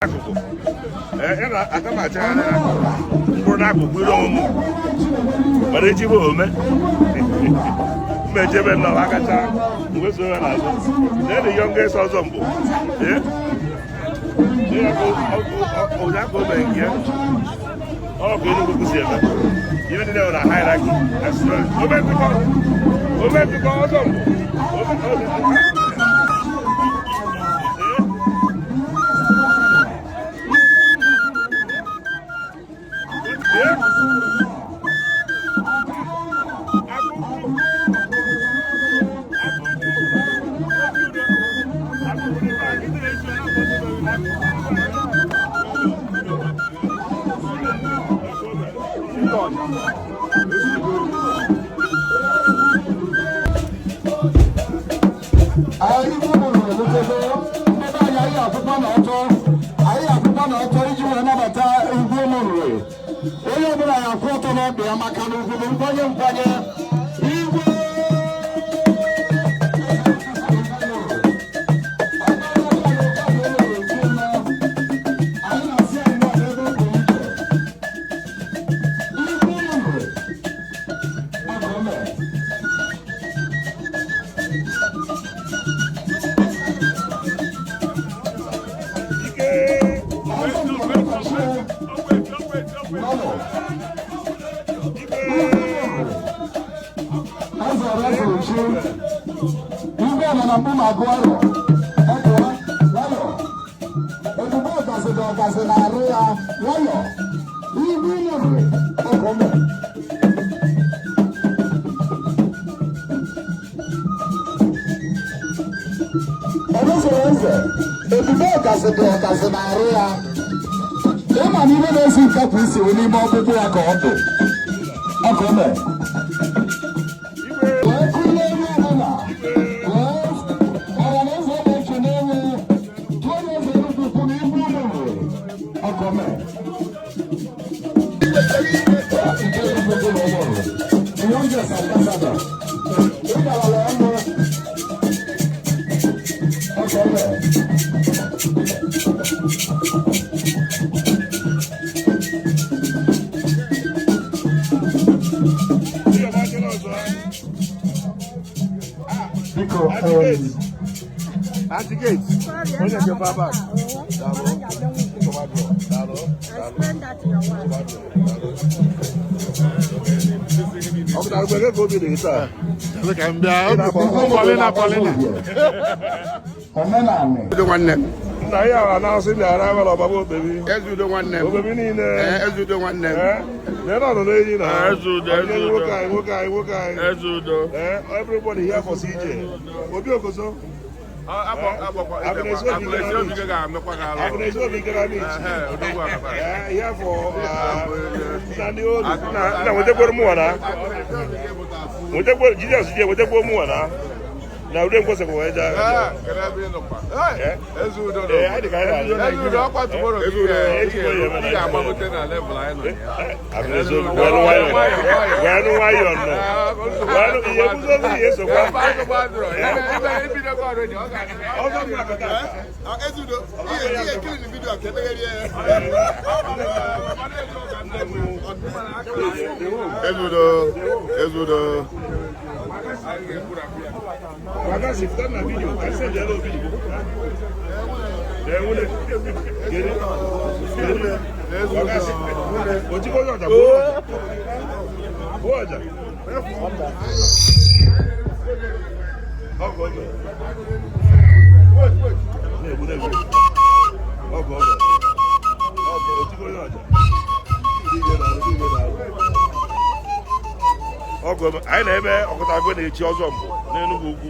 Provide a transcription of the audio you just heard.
Akụkụ ya na aka m achagharị mkpụrụ n'akụkụ ire onwe m, mana echi bụ ome mma ejebe nna m akacha mgbe so ya n'azụ. Lee the youngest ọzọ mbụ onye aka o mere nke ya. Ọ bụ Enugwu si eme ihe ndị na hierarchy. Ome ome nkụkọ ọzọ mbụ. Anyị kwuru elutebe ndị be anyị. Anyị akwụkwọ na ọtọ, anyị akwụkwọ na ọtọ iji wee nabata Igwe Ụmụnri. Onye ọbụla ya akwụ ọtọ n'ọkpa ya, maka na ugwu bụ nkwanye nkwanye igwe. Anyị na-asị anyị nọ n'ebe ọ pụrụ iche. Igwe Ụmụnri, Agụme. Nọnọ. Eze Refuji, Igwe nọ na mbụ ma gụọ arọ, ọpụọ, nwayọ. Ebube ọgazi dị ọgazi na-arụ ya, nwayọ. Igwe Ụmụnri, Ọgọmọ. Ọdụzoro eze, ebube ọgazi dị ọgazi na-arụ ya. Ịma na ihe na-esi nkapụ isi wụ n'ime ọkpụkpụ ya ka ọ dị. Ọgọmọ. Wee kụlie onye ọbụla. Wee ọra na eze na-ekene enwe. Tụọ ya eze Enugwu Ukwu na Igwe Ụmụnri. Ọgọmọ. Nke Enugwu Ukwu na Ụmụnri. The youngest ambassador. Ịgarala ọnụ. Ọgọmọ. Biko, Antigate. Onye nke baba. Daalụ. Daalụ. Explain that to your wife. Ọ bụ na mgbe ka obi dị taa. Ka m bịa Paulina, Paulina. Omenanị. Udo nwanne m. Nna ya na-asị bịara abala ọbaba okpebi. Eze udo nwanne m. Okpebi niile. Ee, eze udo nwanne m. Ee, na ebe ọnọ n'enyi na. Eze udo, eze udo. Nwoke anyị, nwoke anyị, nwoke anyị. Eze udo. Ee, everybody here for CJ. Obi Okoso. Agnes Obi gara beach. Ee, here for na ndị olu. Na nwetakwara mụnwa na. Nwetakwara Jizọs je nwetakwara mụnwa na. Na ude nkwesịrị wee jee. Ee, anyị dị ka anyị na-adị. Agnes Obi, wee nụ nwayọọ. Wee nụ nwayọọ nọ. Wee nụ ihe guzozi ihe sokwa. Ọzọ mma kọta. Ezudo, ihe ekiri na video ka emegherie ya. Ezudo, ezudo. Waka si pụta na video ka send ya n'obi. Ee, nwune. Kedu? Kedu? Waka si. Ojikọ onye ọja, gbuo ọja. Gbuo ọja. Ọgụ oge. Na-egbu, na-egbu. Ọgụ oge. Ọgụ ojikọ onye ọja. Dike na-arụ, dike na-arụ. Ọgụ anyị na-eme ọkụta agụ na-echi ọzọ mbụ n'Enugwu Ukwu.